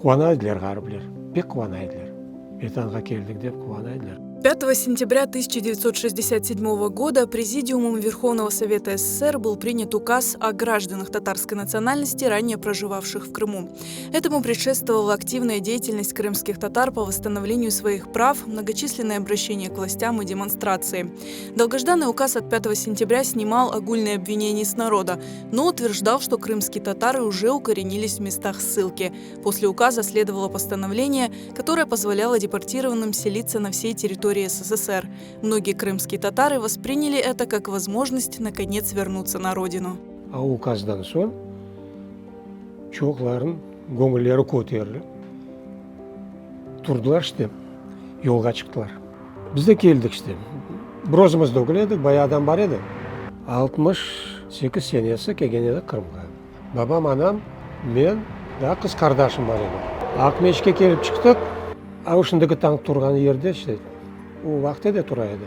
Quvana ediler ğaripler, pek quvana ediler. Vetanğa keldik dep quvana ediler. Пятого сентября 1967 года Президиумом Верховного Совета СССР был принят указ о гражданах татарской национальности, ранее проживавших в Крыму. Этому предшествовала активная деятельность крымских татар по восстановлению своих прав, многочисленные обращения к властям и демонстрации. Долгожданный указ от 5 сентября снимал огульные обвинения с народа, но утверждал, что крымские татары уже укоренились в местах ссылки. После указа следовало постановление, которое позволяло депортированным селиться на всей территории СССР. Многие крымские татары восприняли это как возможность наконец вернуться на родину. A ukazdan soñ çoqlarınıñ göñülleri köterilip, turdılar işte, yolğa çıqtılar. Biz de keldik işte. Bir özümiz degil edik, bayağı adam bar edi. 68 senesi kelgen edik Qırımğa. Babam, anam, men, daa qız qardaşım bar edi. Aqmescitke kelip çıqtıq. A şimdiki tank turğan yerde işte, o vaqıtte de tura edi.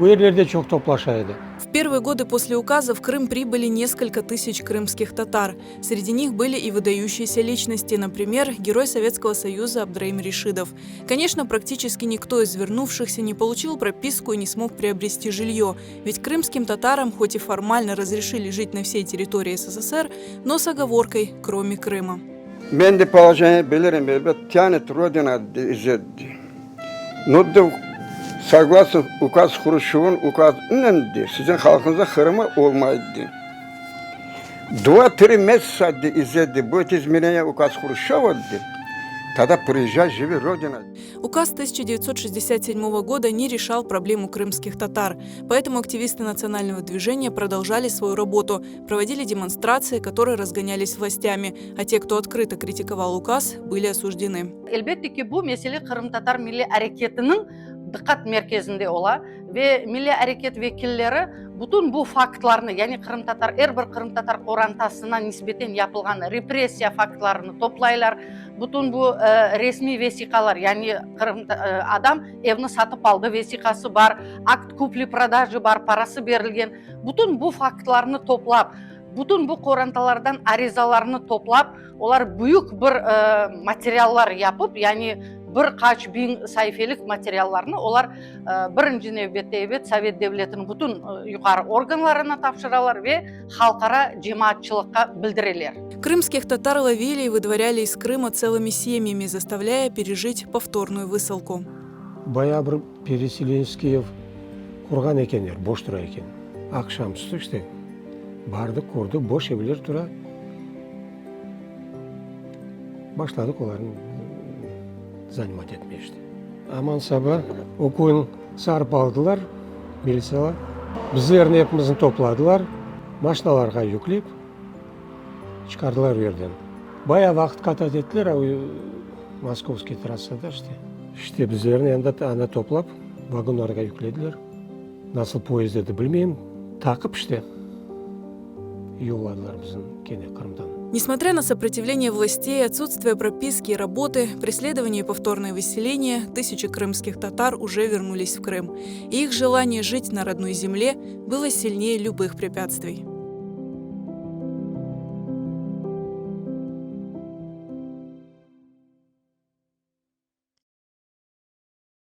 O yerlerde çoq toplaşa edi. В первые годы после указа в Крым прибыли несколько тысяч крымских татар. Среди них были и выдающиеся личности, например, герой Советского Союза Абдраим Решидов. Конечно, практически никто из вернувшихся не получил прописку и не смог приобрести жилье, ведь крымским татарам хоть и формально разрешили жить на всей территории СССР, но с оговоркой «кроме Крыма». Men de положение bilirim, elbet, тянет Родина Но согласно указ Хрущевın ukazınen de, siziñ halqıñızda Qırımı olmaydı. Два-три месяца de будет изменение указ Хрущева, тогда приезжай, живи, Родина. Указ 1967 года не решал проблему крымских татар. Поэтому активисты национального движения продолжали свою работу, проводили демонстрации, которые разгонялись властями, а те, кто открыто критиковал указ, были осуждены. Elbette ki, bu mesele qırımtatar milliy areketiniñ diqqat merkezinde ola ve milliy areket vekilleri bütün bu faktlarnı, yani qırımtatar, er bir qırımtatar qorantasına nisbeten yapılğan repressiya faktlarını toplaylar, bütün bu resmiy vesiqalar, yani qırım adam evni satıp aldı vesiqası bar, akt kupli-prodajı bar, parası berilgen, bütün bu faktlarnı toplap, bütün bu qorantalardan arizalarnı toplap, Olar büyük bir materiallar yapıp, yani bir qaç biñ saifelik materiallarnı olar birinci nevbette, ebet, Sovet devletiniñ bütün yuqarı organlarına tapşıralar ve halqara cemaatçılıqqa bildireler. Крымских татар ловили и выдворяли из Крыма целыми семьями, заставляя пережить повторную высылку. Bayağı bir pereselenskiy ev qurğan ekenler, boş tura eken. Aqşam üstü işte bardıq, kördik, boş evler tura. Başladıq olarnı zanimat etmeye işte. Aman saba o köyni sarıp aldılar militsiyalar. Bizlerni epimizni topladılar, maşinalarğa yüklep çıqardılar o yerden. Bayağı vaqıt katat ettiler o Moskovskiy trassada işte. İşte bizlerni endi anda toplap vagonlarğa yüklediler. Nasıl poyezd edi bilmeyim, taqıp işte yolladılar bizni kene Qırımdan. Несмотря на сопротивление властей, отсутствие прописки и работы, преследование и повторное выселение, тысячи крымских татар уже вернулись в Крым. И их желание жить на родной земле было сильнее любых препятствий.